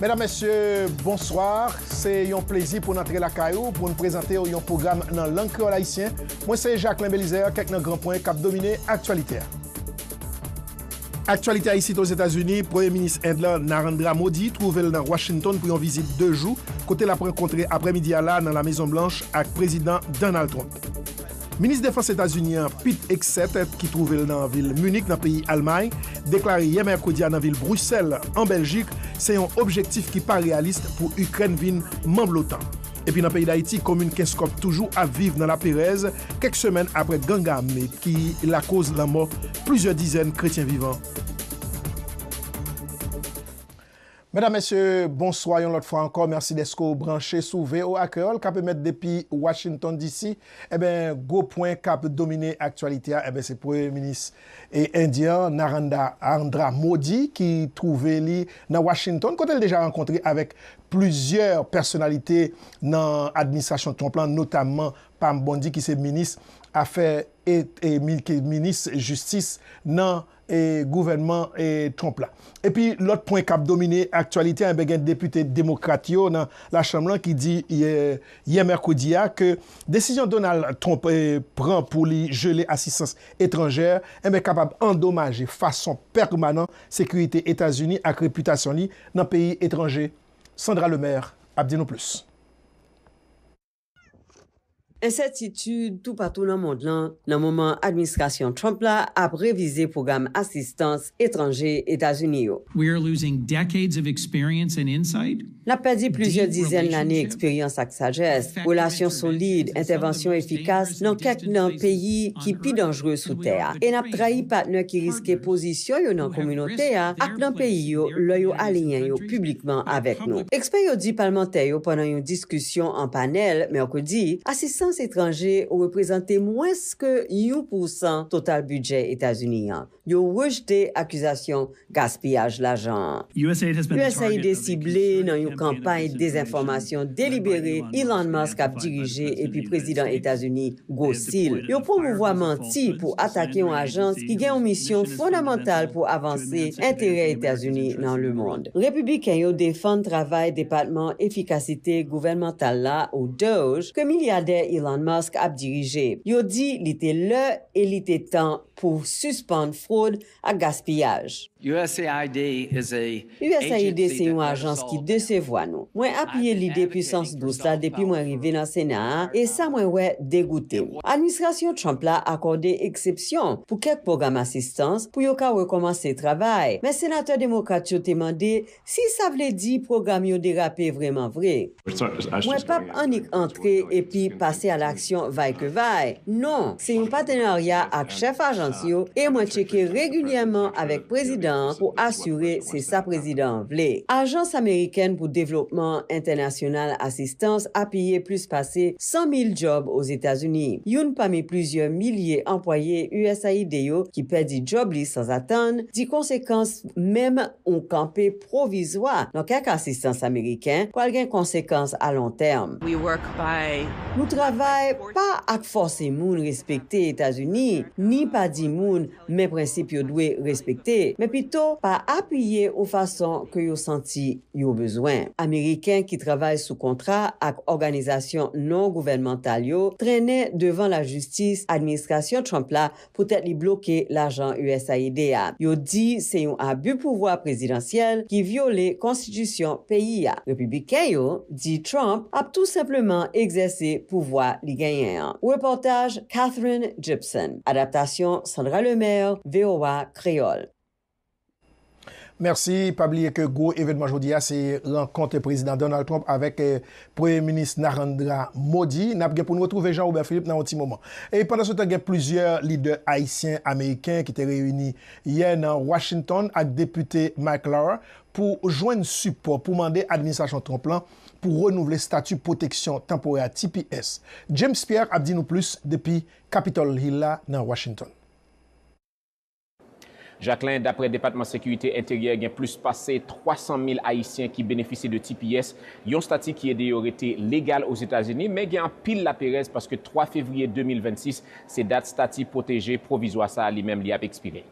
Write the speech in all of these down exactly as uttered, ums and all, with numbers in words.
Medam, mesye, bonswa. Se yon plezi pou n antre lakay ou pou n prezante w yon pwogram nan lang kreyòl ayisyen. Mwen se Jacquelin Belizaire, kèk nan gran pwen k ap domine aktyalite a. Aktyalite a isit Ozetazini, Premye Minis End lan, Narendra Modi, twouve l nan Washington pou yon vizit de jou, kote l ap rankontre aprèmidi a la nan La Mezon Blanch ak Prezidan Donald Trump. Minis Defans Etazini an, Pete Hegseth, ki twouve l nan vil Munich, nan peyi Almay, deklare yè mèkredi a nan vil Brisèl, an Bèljik, se yon objektif ki pa reyalis pou Ikrèn vin manm l'OTAN. Epi nan peyi Dayiti, komin Kenskòf toujou ap viv nan laperèz, kèk semèn apre gang ame ki lakoz lanmò plizyè dizèn kretyen vivan. Medam, mesye, bonswa yon lòt fwa ankò. Mèsi dèske w branche sou V O A Kreyòl k ap emèt depi Washington D C. Enben, gwo pwen k ap domine aktyalite a, enben, se Premye Minis e Endyen an, Narendra Modi, ki twouve li nan Washington, kote l deja rankontre avèk plizyè pèsonalite nan administrasyon Trump lan, notamman Pam Bondi, ki se minis afè e, e mi-, ki minis jistis nan e gouvènman e Trump la. Epi lòt pwen k ap domine aktyalite a, enben, gen depite demokrat yo nan lachanm lan ki di yè, yè mèkredi a ke desizyon Donald Trump e pran pou li jele asistans etranjè, enben, kapab andomaje fason pèmanan sekirite Etazini ak repitasyon li nan peyi etranje. Sandra Lemaire ap di nou plis. Ensètitid toupatou nan mond lan nan moman administrasyon Trump la ap revize pwogram asistans etranje Etazini yo. We are losing decades of experience and insight. N ap pèdi plizyè dizèn lane eksperyans ak sajès, relasyon solid, entèvansyon efikas nan kèk nan peyi ki pi danjre sou tè a. E n ap trayi patnè ki riske pozisyon yo nan kominote a ak nan peyi yo lè yo aliyen yo piblikman avèk nou. Ekspè yo di palmantè yo pandan yon diskisyon an panèl mèkredi, asistans etranje reprezante mwens ke yon pousan total bidjè Etazini an. Yo rejte akizasyon gaspiyaj lajan an. U S A I D sible nan yon kanpay dezenfòmasyon delibere Elon Musk ap dirije epi prezidan Etazini gwosi l. Yo pwomouvwa manti pou atake yon ajans ki gen yon misyon fondamantal pou avanse enterè Etazini nan lemonn. Repibliken yo defann travay Depatman Efikasite Gouvènmantal la, ou DOGE, ke milyadè Elon Musk ap dirije. Yo di li te lè e li te tan pou sispann fwod ak gaspiyaj. U S A I D se yon ajans ki desevwa nou. Mwen apiye lide Pwisans Dous la depi mwen rive nan Sena a, e sa mwen wè degoute m. Administrasyon Trump la akòde eksepsyon pou kèk pwogram asistans pou yo ka rekòmanse travay, men senatè demokrat yo te mande si sa vle di pwogram yo derape vrèman vre. Mwen p ap annik antre epi pase alaksyon vaykevay. Non, se yon patenarya ak chèf ajans yo e mwen tcheke regilyèman avèk prezidan an pou asire se sa prezidan an vle. Ajans Amerikèn pou Devlopman Entènasyonal Asistans apiye plis pase san mil djòb Ozetazini. Youn pami plizyè milye anplwaye U S A I D yo ki pèdi djòb li sanzatann di konsekans menm yon kanpe pwovizwa nan kèk asistans ameriken pral gen konsekans a lon tèm. Nou travay pa ak fòse moun respekte Etazini, ni pa di moun men prensip yo dwe respekte, men pito pa apiye yon fason ke yo santi yo bezwen. Ameriken ki travay sou kontra ak òganizasyon non gouvènmantal yo trennen devan lajistis administrasyon Trump la poutèt li bloke lajan U S A I D a. Yo di se yon abi pouvwa prezidansyèl ki vyole konstitisyon peyi a. Repibliken yo di Trump ap tou senpleman egzèse pouvwa li genyen an. Repòtaj Katherine Gibson. Adaptasyon Sandra Lemaire, V O A Kreyòl. Mèsi. Pa bliye ke gwo evènman jodi a se rankont Prezidan Donald Trump avèk, eh, Premye Minis Narendra Modi. N ap gen pou n retwouve Jean Robert Philippe nan yon ti moman. E pandan se tan, gen plizyè lidè ayisyen ameriken ki te reyini yè nan Washington ak Depite Mike Lara pou jwenn sipò pou mande administrasyon Trump lan pou renouvle stati pwoteksyon tanporè T P S. James Pierre ap di nou plis depi Capitol Hill la nan Washington. Jacquelin, daprè Depatman Sekirite Enteryè, gen plis pase twa san mil Ayisyen ki benefisye de T P S, yon stati ki ede yo rete legal Ozetazini, men gen anpil laperèz paske twa fevriye de mil vennsis se dat stati pwoteje pwovizwa sa a li menm li ap ekspire.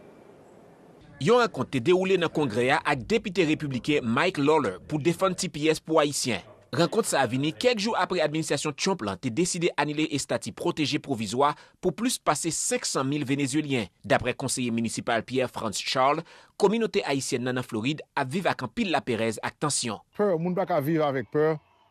Yon rankont te dewoule nan Kongrè a ak depite repibliken Mike Lawler pou defann T P S pou Ayisyen. Rankont sa a vini kèk jou apre administrasyon Trump lan te deside anile estati pwoteje pwovizwa pou plis pase senk san mil Venezuelyen. Daprè konseye minisipal Pierre Franz Charles, kominote ayisyèn nan nan Florid ap viv ak anpil laperèz ak tansyon. Pè, moun pa ka viv avèk pè,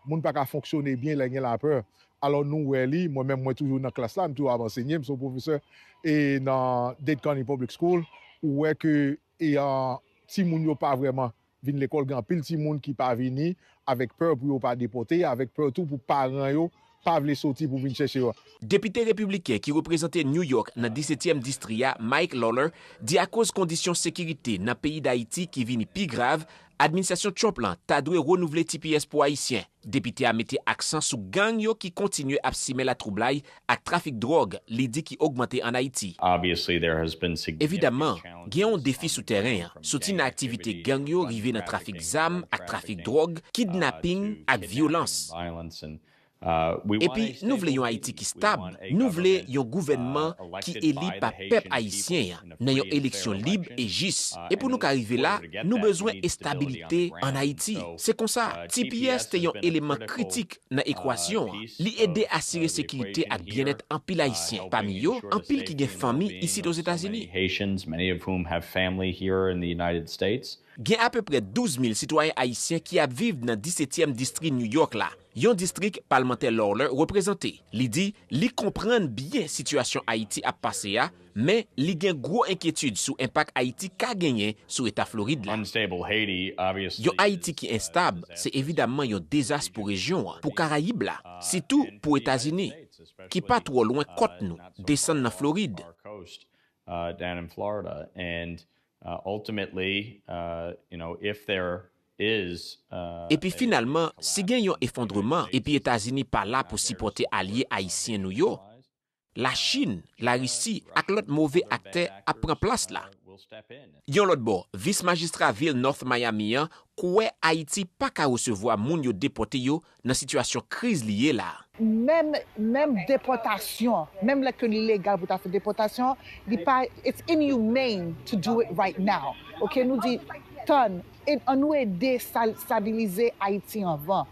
moun pa ka fonksyone byen lè gen lapè. Alò nou wè li, mwen menm mwen toujou nan klas la, m toujou ap ansenye, m se yon pwofesè e nan Dade County Public School, ou wè ke e, an, timoun yo pa vrèman vin lekòl, gen anpil timoun ki pa vini avèk pè pou yo pa depòte, avèk pè tou pou paran yo pa vle soti pou vin chèche yo. Depite repibliken ki reprezante New York nan disetyèm distri a, Mike Lawler, di akoz kondisyon sekirite nan peyi Dayiti ki vini pi grav, administrasyon Trump lan ta dwe renouvle T P S pou Ayisyen. Depite a mete aksan sou gang yo ki kontinye ap simen latwoublay ak trafik dwòg li di ki ogmante ann Ayiti. Evidaman, gen yon defi sou tèren an, soti nan aktivite gang yo rive nan trafik zam ak trafik dwòg, kidnaping ak vyolans. Epi, nou vle yon Ayiti ki stab. Nou vle yon gouvènman ki eli pa pèp ayisyen an nan yon eleksyon lib e jis. E pou nou ka rive la, nou bezwen estabilite ann Ayiti. Se konsa, T P S te yon eleman kritik nan ekwasyon an. Li ede asire sekirite ak byennèt anpil Ayisyen, pami yo, anpil ki gen fanmi isit Ozetazini. Gen apeprè douz mil sitwayen ayisyen ki ap viv nan disetyèm distri New York la, yon distrik palmantè Lawler reprezante. Li di li konprann byen sitiyasyon Ayiti ap pase a, men li gen gwo enkyetid sou enpak Ayiti ka genyen sou eta Florid la. Yon Ayiti ki enstab, se evidaman yon dezas pou rejyon an, pou Karayib la, sitou pou Etazini, ki pa twò lwen kòt nou, desann nan Florid. Epi finalman, si gen yon efondreman epi Etazini pa la pou sipòte alye ayisyen nou yo, Lachin, Larisi ak lòt move aktè ap pran plas la. Yon lòt bò, vis majistra vil North Miami an kwè Ayiti pa ka resevwa moun yo depòte yo nan sitiyasyon kriz li ye la a. Menm, menm depòtasyon, menm lè ke li legal pou ta fè depòtasyon, li pa, it's inhumane to do it right now. Ok, nou di, tann, e, ann nou ede sal-, stabilize Ayiti anvan.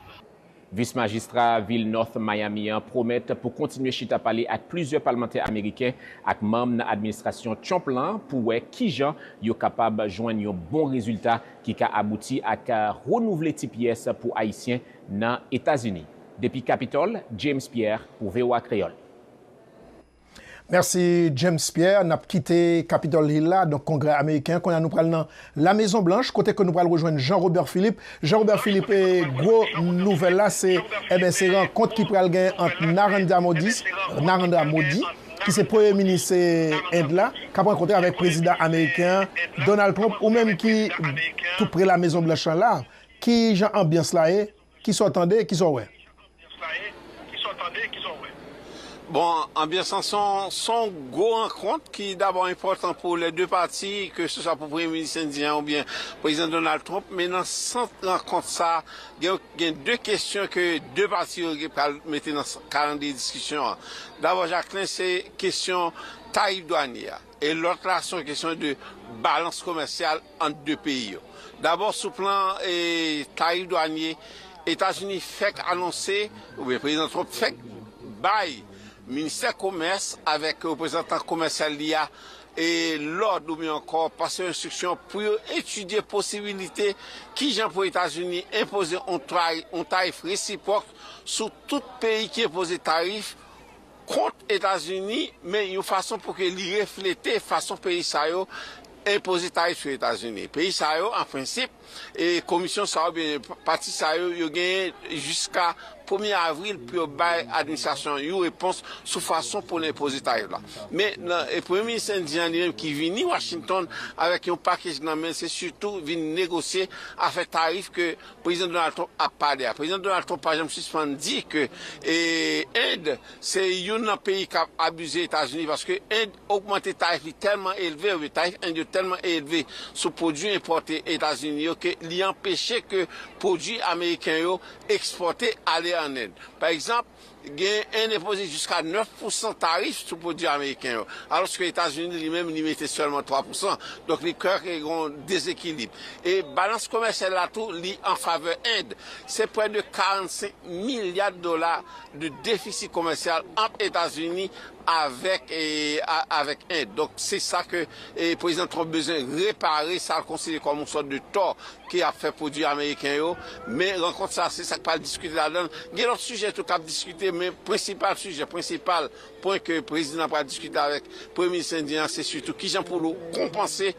Vis majistra vil North Miami an pwomèt pou kontinye chita pale ak plizyè palmantè ameriken ak manm nan administrasyon Trump lan pou wè kijan yo kapab jwenn yon bon rezilta ki ka abouti ak, a, renouvle T P S pou Ayisyen nan Etazini. Depi Kapitòl, James Pierre pou V O A Kreyòl. Mèsi, James Pierre. N ap kite Capitol Hill la, donk Kongrè ameriken. Kounye a, nou pral nan La Mezon Blanch, kote ke nou pral rejwenn Jean Robert Philippe. Jean Robert Philippe, e, gwo nouvèl la, se, e ben, se rankont ki pral gen ant Narendra Modi, Narendra Modi, ki se premye minis, e, End la, k ap rankontre avèk prezidan ameriken an, Donald Trump, ou menm ki tou pre La Mezon Blanch lan la. Ki jan anbyans la ye? Kisa w tande? Kisa w wè? Bon, anbyans lan se yon, se yon gwo rankont ki dabò enpòtan pou lè de pati, ke se swa pou premye minis endyen an oubyen prezidan Donald Trump, men nan sant rankont sa, gen, gen de kesyon ke de pati yo pral mete nan s-, kalandriye diskisyon an. Dabò, Jacquelin, se kesyon tarif dwanye a. E lòt la, se yon kesyon de balans komèsyal ant de peyi yo. Dabò, sou plan, e, tarif dwanye, Etazini fèk anonse, oubyen prezidan Trump fèk bay ministè komès avèk reprezantan komèsyal li a, e, lòd oubyen ankò pase enstriksyon pou yo etidye posibilite kijan pou Etazini enpoze yon tray-, yon tarif resipwòk sou tout peyi ki enpoze tarif kont Etazini, men yon fason pou ke li reflete fason peyi sa yo enpoze tarif sou Etazini. Peyi sa yo, an prensip, e komisyon sa yo, oubyen pati sa yo, yo genyen jiska premye avril pou yo bay administrasyon yon repons sou fason pou l enpoze tarif la. Men, nan, e premye minis endyen an li menm ki vini Washington avèk yon pakej nan men l, se sitou vin negosye afè tarif ke Prezidan Donald Trump ap pale a. Prezidan Donald Trump pa janm sispann di ke, e, End se youn nan peyi k ap abize Etazini, paske End ogmante tarif li tèlman elve, oubyen tarif End yo tèlman elve sou pwodui enpòte Etazini yo, ke li anpeche ke pwodui ameriken yo ekspòte ale ann End. Pa egzanp, Gen End enpoze jiska nèf pousan tarif sou pwodui ameriken yo, alòske Etazini li menm li mete sèlman twa pousan. Donk li klè ke gen yon dezekilib. E balans komèsyal la tou, li an favè End. Se prè de karannsenk milya dola de defisi komèsyal ant Etazini avèk, e, a- avèk End. Donk se sa ke, e, Prezidan Trump bezwen repare sa l konsidere kòm yon sòt de tò ke y ap fè pwodui ameriken yo. Men rankont sa, se sa k pral diskite ladan l. Gen lòt sijè tou k ap diskite, men prensipal sijè, prensipal pwen ke prezidan pral diskite avèk premye minis endyen an, se sitou kijan pou l konpanse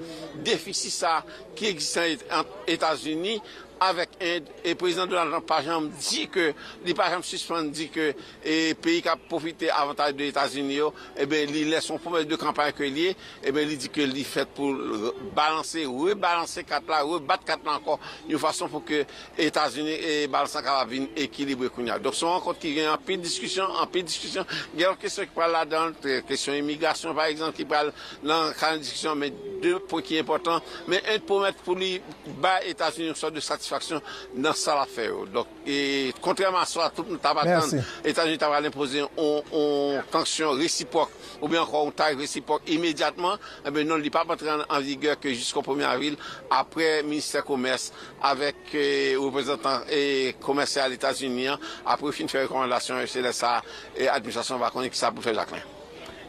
defisi sa ki egziste ant Etazini avèk End. E prezidan Donald Trump pa janm di ke, li pa janm sispann di ke, e peyi k ap pwofite avantaj de Etazini yo, ebyen, li lè se yon pwomès de kanpay ke l ye, ebyen, li di ke li fèt pou l re- balanse, rebalanse kat la, rebat kat la ankò, yon fason pou ke Etazini e balans lan kapab vin ekilibre kounye a. Donk, se yon rankont ki gen anpil diskisyon, anpil diskisyon. Gen lòt kesyon ki pral ladan l, kesyon imigrasyon, pa egzanp, ki pral nan kanal diskisyon, men de pwen ki enpòtan. Men End pwomèt pou li bay Etazini yon sòt de satisfaksyon nan sa l ap fè yo. Donk, e, kontrèman a sa tout moun t ap atann, Etazini ta pral enpoze yon, yon tanksyon resipwòk oubyen ankò yon tarif resipwòk imedyatman, ebyen non, li p ap antre an, an vigè ke jisko premye avril, apre ministè komès avèk, e, reprezantan, e, komèsyal Etazini an, apre yo fin fè rekòmandasyon yo, se lè sa, e, administrasyon an va konnen kisa pou l fè, Jacquelin.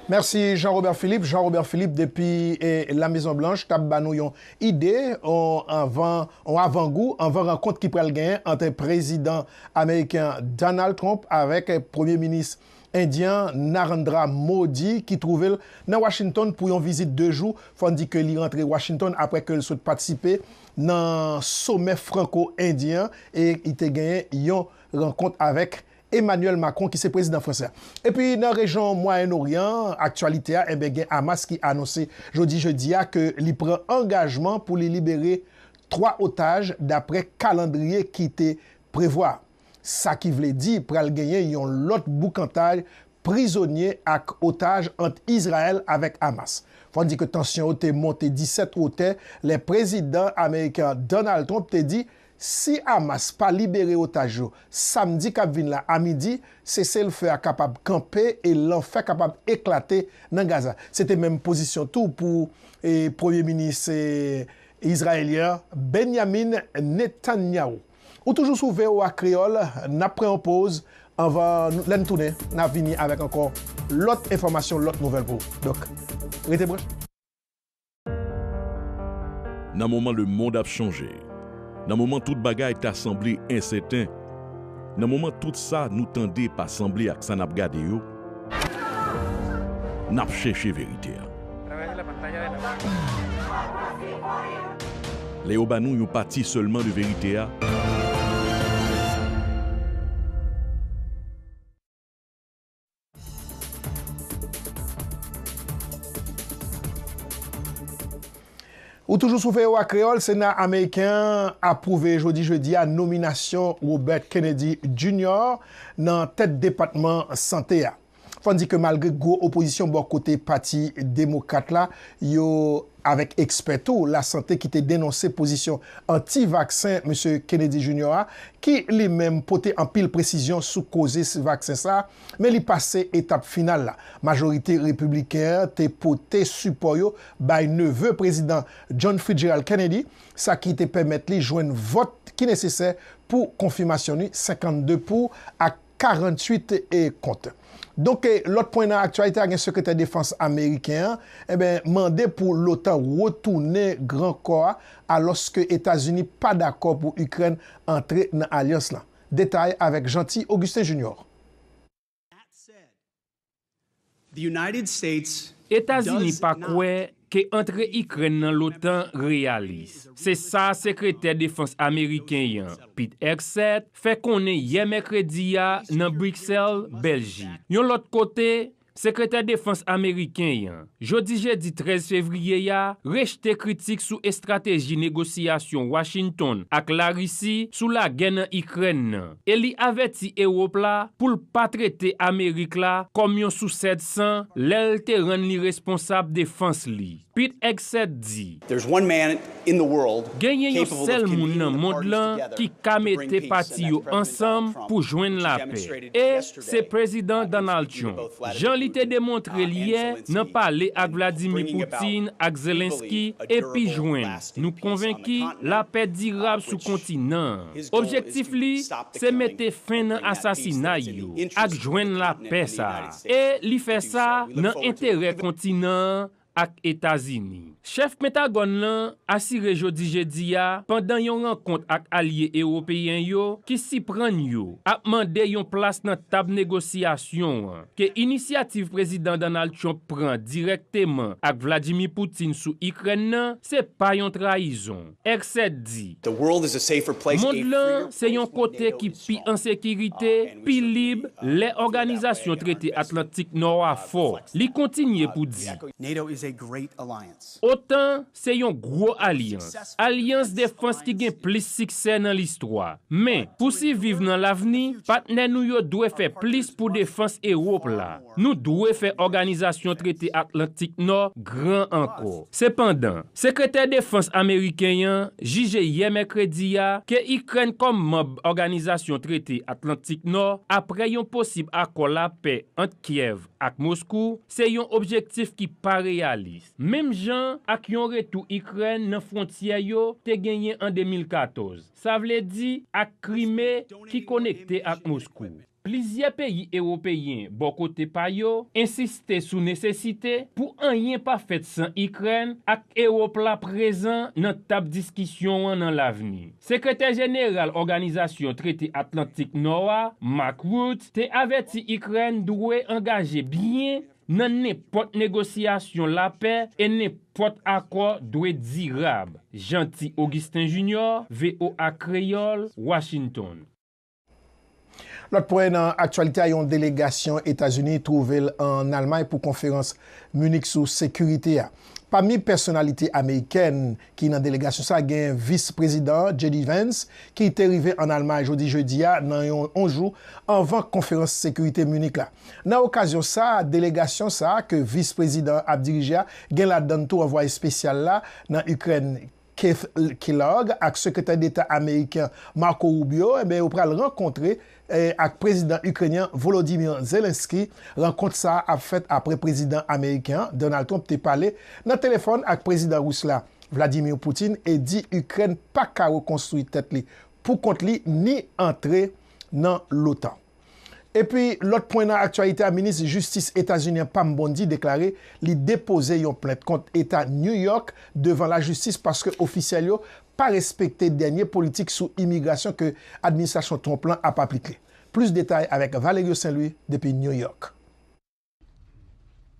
Mèsi Jean Robert Philippe. Jean Robert Philippe depi, e, La Maison Blanche t ap ba nou yon ide, yon avan, yon avangou anvan rankont ki pral genyen ant prezidan ameriken an Donald Trump avèk premye minis endyen an Narendra Modi ki twouve l nan Washington pou yon vizit de jou. Fò n di ke li rantre Washington apre ke l sot patisipe nan somè franko-endyen an e li te genyen yon rankont avèk Emmanuel Macron ki se prezidan fransè a. Epi nan rejyon Mwayen Oryan an, aktyalite a, enben gen Hamas ki anonse jodi jedi a ke li pran angajman pou li libere twa otaj dapre kalandriye ki te prevwa. Sa ki vle di pral genyen yon lòt boukantaj prizonye ak otaj ant Izrayèl avèk Hamas. Fò n di ke tansyon yo te monte disèt wotè lè prezidan ameriken an Donald Trump te di si Hamas pa libere otaj yo samdi k ap vin la a midi, seselfe a kapab kanpe e lanfè kapab eklate nan Gaza. Se te menm pozisyon tou pou, e, premye minis, e, izrayelyen an, Benjamin Netanyahu. Ou toujou sou V O A Kreyòl, n ap pran yon poz anvan nou- lè n tounen, n ap vini avèk ankò lòt enfòmasyon, lòt nouvèl pou ou. Donk, rete branche. Nan moman lemonn ap chanje, nan moman tout bagay ta sanble ensèten, nan moman tout sa nou tande pa sanble ak sa n ap gade yo, n ap chèche verite a. Lè yo ba nou yon pati sèlman de verite a, Ou toujou sou V O A Kreyòl, Sena ameriken an apwouve jodi jedi a nominasyon Robert Kennedy Junior nan tèt depatman sante a. Fò n di ke malgre gwo opozisyon bò kote Pati Demokrat la, yo avèk ekspè tou lasante ki te denonse pozisyon anti-vaksen Mesye Kennedy Junior a, ki li menm pote anpil presizyon sou koze vaksen sa a, men li pase etap final la. Majorite repibliken an te pote sipò yo bay neve prezidan John Fitzgerald Kennedy, sa ki te pèmèt li jwenn vòt ki nesesè pou konfimasyon li, senkann de pou ak karannwit e kont. Donk, e, lòt pwen nan aktyalite a, gen sekretè defans ameriken an, enben, mande pou l'OTAN retounen gran kò a, alòske Etazini pa dakò pou Ikrèn antre nan alyans lan. Detay avèk Jeanty Augustin Junior. Etazini pa kwè ke antre Ikrèn nan l'OTAN reyalis. Se sa sekretè defans ameriken an, Pete Hegseth, fè konnen yè mèkredi a nan Briksèl, Bèljik. Yon lòt kote, sekretè defans ameriken an, jodi jedi trèz fevriye a, rejte kritik sou estrateji negosyasyon Washington ak Larisi sou lagè nan Ikrèn nan, e li avèti Ewòp la pou l pa trete Amerik la kòm yon sousèd san lè l te rann li responsab defans li. Pete Hegseth di, Genyen yon sèl moun nan mond lan ki ka mete pati yo ansanm pou jwenn lapè, e se Prezidan Donald Trump. Jan li te demontre l yè nan pale ak Vladimir Putin ak Zelensky epi jwenn, nou konvenki lapè dirab sou kontinan an. Objektif li se mete fen nan asasinay yo ak jwenn lapè sa a. E li fè sa nan enterè kontinan an ak Etazini. Chèf Pentagòn lan asire jodi jedi a, pandan yon rankont ak alye ewopeyen yo ki siprann yo ap mande yon plas nan tab negosyasyon an, ke inisyativ Prezidan Donald Trump pran dirèkteman ak Vladimir Putin sou Ikrèn nan se pa yon trayizon. Hegseth di, Mond lan se yon kote ki pi an sekirite, pi lib, lè Òganizasyon Trete Atlantik Nò a fò. Li kontinye pou di, OTAN se yon gwo alyans, alyans defans ki gen plis siksè nan listwa. Men, pou siviv nan lavni, patnè nou yo dwe fè plis pou defans Ewòp la. Nou dwe fè Òganizasyon Trete Atlantik Nò gran ankò. Sepandan, Sekretè Defans ameriken an jije yè mèkredi a ke Ikrèn kòm manm Òganizasyon Trete Atlantik Nò, apre yon posib akò lapè ant Kyèv ak Moskou, se yon objektif ki pa reyalis. Menm jan ak yon retou Ikrèn nan fwontyè yo te genyen an de mil katòz, sa vle di ak Krime ki konekte ak Moskou. Plizyè peyi ewopeyen, bò kote pa yo, ensiste sou nesesite pou anyen pa fèt san Ikrèn ak Ewòp la prezan nan tab diskisyon an nan lavni. Sekretè Jeneral Òganizasyon Trete Atlantik Nò a, Mark Rutte, te avèti Ikrèn dwe angaje byen nan nenpòt negosyasyon lapè e nenpòt akò dwe dirab. Jeanty Augustin Junior, V O A Kreyòl, Washington. Lòt pwen nan aktyalite a, yon delegasyon Etazini twouve l ann Almay pou konferans Munich sou sekirite a. Pami pèsonalite amerikèn ki nan delegasyon sa a, gen vis prezidan J D Vance, ki te rive ann Almay jodi jedi a, nan yon, yon jou anvan konferans sekirite Munich la. Nan okazyon sa a, delegasyon sa a ke vis prezidan an ap dirije a, gen ladan l tou anvwaye espesyal la nan Ikrèn, Keith Kellogg, ak Sekretè Deta ameriken Marco Rubio, enben, yo pral rankontre, eh, ak Prezidan ikrenyen Volodymyr Zelensky. Rankont sa a ap fèt apre Prezidan ameriken an, Donald Trump, te pale nan telefòn ak Prezidan ris la, Vladimir Putin, e di Ikrèn pa ka rekonstwi tèt li pou kont li ni antre nan l'OTAN. Epi, lòt pwen nan aktyalite a, minis jistis Etazini an, Pam Bondi, deklare li depoze yon plent kont Eta New York devan lajistis paske ofisyèl yo pa respekte dènye politik sou imigrasyon ke administrasyon Trump lan ap aplike. Plis detay avèk Valerio Saint Louis depi New York.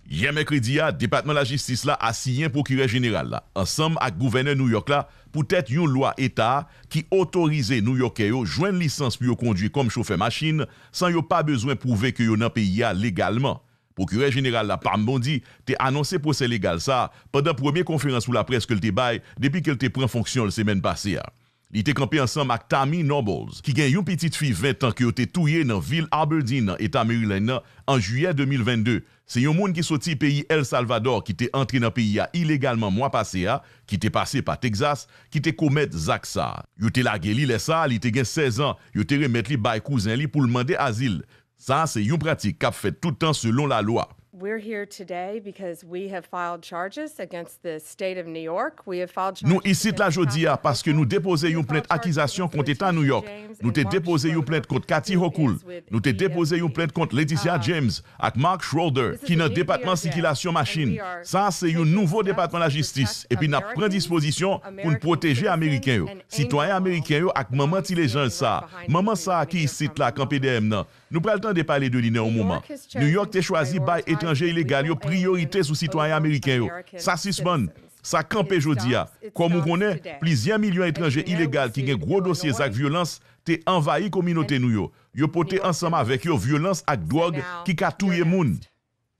Yè mèkredi a, Depatman Lajistis la asiyen Pwokirè Jeneral la, ansanm ak Gouvènè New York la, poutèt yon lwa eta a ki otorize Nouyòkè yo jwenn lisans pou yo kondwi kòm chofè machin san yo pa bezwen pwouve ke yo nan peyi a legalman. Pwokirè Jeneral la, Pam Bondi, te anonse pwosè legal sa a pandan premye konferans pou laprès ke l te bay depi ke l te pran fonksyon l semèn pase a. Li te kanpe ansanm ak Tammy Nobles, ki gen yon pitit fi ven tan ke yo te touye nan vil Aberdeen nan eta Maryland nan an jiyè de mil vennde. Se yon moun ki soti peyi El Salvador ki te antre nan peyi a ilegalman mwa pase a, ki te pase pa Texas, ki te komèt zak sa a. Yo te lage li lè sa a, li te gen sèz an, yo te remèt li bay kouzen li pou l mande azil. Sa a se yon pratik k ap fèt tout tan selon lalwa. We're here today because we have filed charges against the state of New York. We have filed Nou isit la jodi a paske nou depoze yon plent akizasyon kont Eta Nouyòk. Nou te depoze yon plent kont Kathy Hochul. Nou te depoze yon plent kont Letitia James ak Mark Schroeder, ki nan Depatman Sikilasyon Machin. Sa a se yon nouvo Depatman Lajistis, epi n ap pran dispozisyon pou n pwoteje Ameriken yo, sitwayen ameriken yo ak manman ti lejanj sa a, manman sa a ki isit la kanpe dèyè m nan. Nou pral tande pale de li nan yon moman. Nouyòk te chwazi bay etranje ilegal yo priyorite sou sitwayen ameriken yo. Sa sispann. Sa kanpe jodi a. Kòm ou konnen, plizyè milyon etranje ilegal ki gen gwo dosye zak vyolans te anvayi kominote nou yo. Yo pote ansanm avèk yo vyolans ak dwòg ki ka touye moun.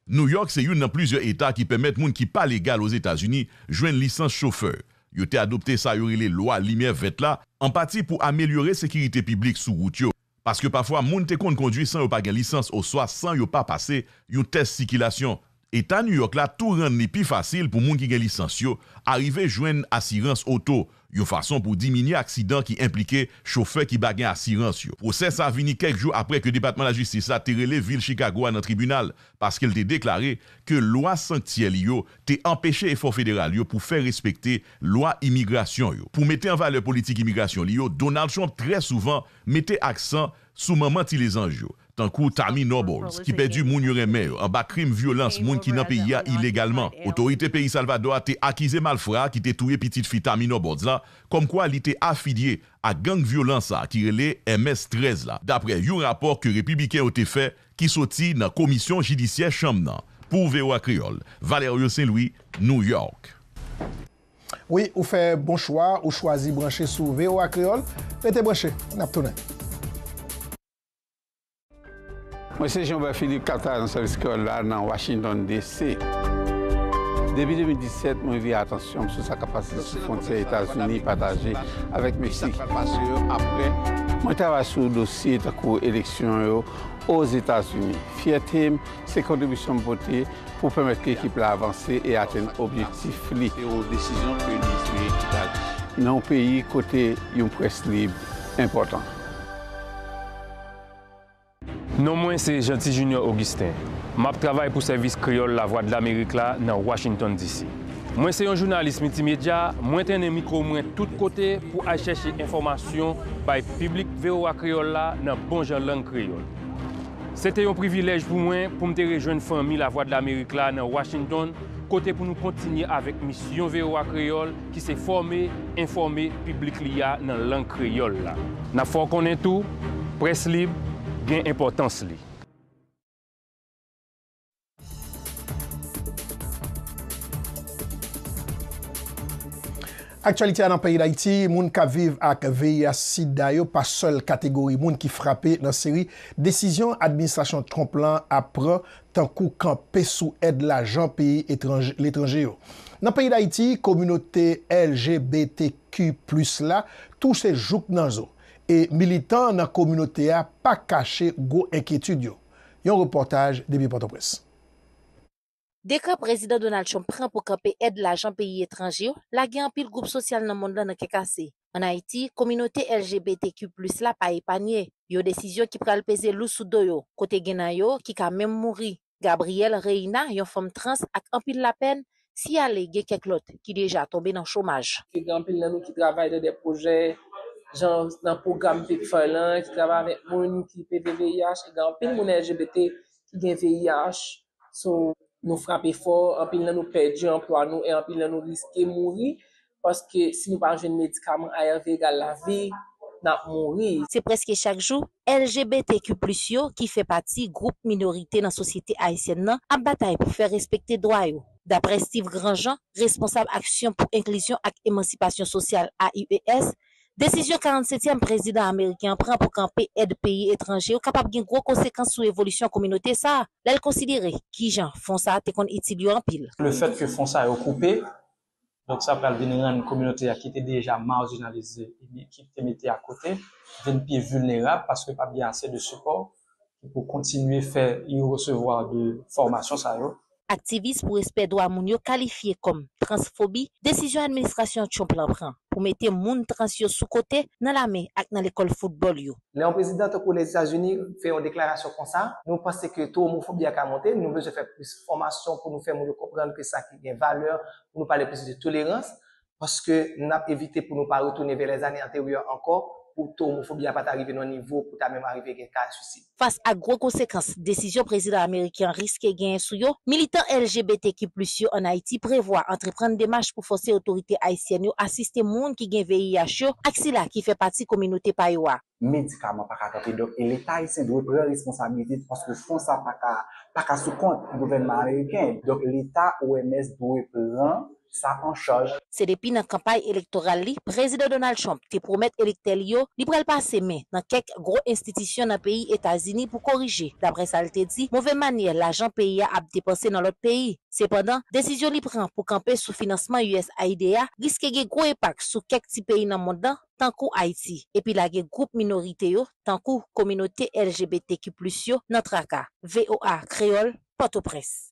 Nouyòk se youn nan plizyè eta ki pèmèt moun ki pa legal Ozetazini jwenn lisans chofè. Yo te adopte sa yo rele Lwa Limyè Vèt la, an pati pou amelyore sekirite piblik sou wout yo. Paske pafwa, moun te konn kondwi san yo pa gen lisans oswa san yo pa pase yon tès sikilasyon. Eta New York la tou rann li pi fasil pou moun ki gen lisans yo arive jwenn asirans oto, yon fason pou diminye aksidan ki enplike chofè ki pa gen asirans yo. Pwosè sa a vini kèk jou apre ke Depatman Lajistis la te rele vil Chicago a nan tribinal, paske l te deklare ke lwa sanktyè li yo te anpeche efò federal yo pou fè respekte lwa imigrasyon yo. Pou mete an valè politik imigrasyon li yo, Donald Trump trè souvan mete aksan sou manman ti lezanj yo, tankou Tammy Nobles, ki pèdi moun yo renmen yo anba krim vyolans moun ki nan peyi a ilegalman. Otorite peyi Salvadò a te akize malfra a ki te touye pitit fi Tammy Nobles la, kòmkwa li te afilye ak gang vyolans sa a ki rele M S trèz la, dapre yon rapò ke Repibliken yo te fè ki soti nan Komisyon Jidisyè Chanm nan. Pou V O A Kreyòl, Valerio Saint Louis, New York. Wi, ou fè bon chwa, ou chwazi branche sou V O A Kreyòl. Rete branche, n ap tounen. Mwen se Jean Hubert Philippe k ap travay nan sèvis kreyòl la nan Washington D C. Depi de mil disèt, mwen vire atansyon m sou sa k ap pase sou fwontyè Etazini pataje avèk Meksik. Mwen travay sou dosye tankou eleksyon yo Ozetazini. Fyète m se kontribisyon m pote pou pèmèt ke ekip la avanse e atenn objektif li. Nan yon peyi kote yon près lib enpòtan. Non mwen se Jeanty Junior Augustin. M ap travay pou Sèvis Kreyòl Lavwadlamerik la nan Washington D C. Mwen se yon jounalis miltimedya, mwen trennen mikwo mwen tout kote pou al chèche enfòmasyon bay piblik V O A Kreyòl la nan bon jan lang kreyòl. Se te yon privilèj pou mwen pou m te rejwenn fanmi Lavwadlamerik la nan Washington, kote pou nou kontinye avèk misyon V O A Kreyòl ki se fòme, enfòme piblik li a nan lang kreyòl la. N ap fè w konnen tou, près lib gen enpòtans li. Aktyalite a nan peyi Dayiti, moun k ap viv ak V I H sida yo pa sèl kategori moun ki frape nan seri desizyon administrasyon Trump lan ap pran, tankou kanpe sou èd lajan peyi etranje, letranje yo. Nan peyi Dayiti, kominote L G B T Q plis la touche jouk nan zo, e militan nan kominote a pa kache gwo enkyetid yo. Yon repòtaj depi Pòtoprens. Dekrè Prezidan Donald Trump pran pou kanpe èd lajan peyi etranje yo lage anpil gwoup sosyal nan mond lan nan kè kase. Ann Ayiti, kominote L G B T Q plis la pa epanye. Yon desizyon ki pral peze lou sou do yo, kote gen nan yo ki ka menm mouri. Gabrielle Reina, yon fanm trans ak anpil lapèn, siyale gen kèk lòt ki deja tonbe nan chomaj. Gen anpil nan nou ki travay nan de pwojè, jan nan pwogram Pepfar lan, ki travay avèk moun ki P V V I H, e gen anpil moun L G B T ki gen V I H. So, nou frape fò, anpil nan nou pèdi anplwa nou e anpil nan nou riske mouri, paske si nou pa jwenn medikaman A R V egal lavi, n ap mouri. Se prèske chak jou, L G B T Q plis yo, ki fè pati gwoup minorite nan sosyete ayisyèn nan, ap batay pou fè respekte dwa yo. Daprè Steve Grandjean, responsab Aksyon pou Enklizyon ak Emansipasyon Sosyal, A U E S, desizyon karannsetyèm prezidan ameriken an pran pou kanpe èd peyi etranje yo kapab gen gwo konsekans sou evolisyon kominote sa a, lè l konsidere kijan fon sa a te konn itil yo anpil. Le fait que fon sa yo koupe, donk sa pral vin rann kominote a ki te deja majinalize, ki te mete akote, vin pi vilnerab paske p ap gen ase de sipò ki pou kontinye fè yo resevwa de fòmasyon sa yo. Aktivis pou respè dwa moun yo kalifye kòm transfobi desizyon administrasyon Trump lan pran pou mete moun trans yo sou kote nan lame ak nan lekòl foutbòl yo. Lè yon prezidan tankou Lèzetazini fè yon deklarasyon konsa, nou panse ke to omofobi a ka monte, nou bezwen fè plis fòmasyon pou nou fè moun yo konprann ke sa ki gen valè, pou nou pale plis de tolerans, paske n ap evite pou nou pa retounen vè lèzane anteryè ankò, pou to omofobi a pa ta rive nan yon nivo pou ta menm arive gen ka suisid. Fas ak gwo konsekans desizyon prezidan ameriken an riske genyen sou yo, militan L G B T Q plis yo ann Ayiti prevwa antreprann demach pou fòse otorite ayisyèn yo asiste moun ki gen V I H yo ak sila ki fè pati kominote pa yo a. Medikaman pa ka kanpe, donk, e Leta ayisyen dwe pran responsabilite paske fon sa pa ka, pa ka sou kont gouvènman ameriken. Donk, Leta, O M S dwe pran sa an chaj. Se depi nan kanpay elektoral li, Prezidan Donald Trump te pwomèt elektè li yo li pral pase men nan kèk gwo enstitisyon nan peyi Etazini pou korije, daprè sa l te di, move manyè lajan peyi a ap depanse nan lòt peyi. Sepandan, desizyon li pran pou kanpe sou finansman U S A I D a riske gen gwo enpak sou kèk ti peyi nan mond lan, tankou Ayiti, epi lage gwoup minorite yo, tankou kominote L G B T Q plis yo, nan traka. V O A Kreyòl, Pòtoprens.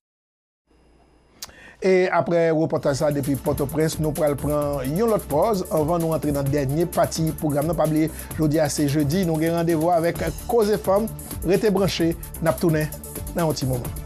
E apre repòtaj sa depi Pòtoprens, nou pral pran yon lòt pòz anvan nou antre nan dènye pati pwogram nan. Pa bliye, jodi a se jedi, nou gen randevou avèk Koze Fanm. Rete branche, n ap tounen nan yon ti moman.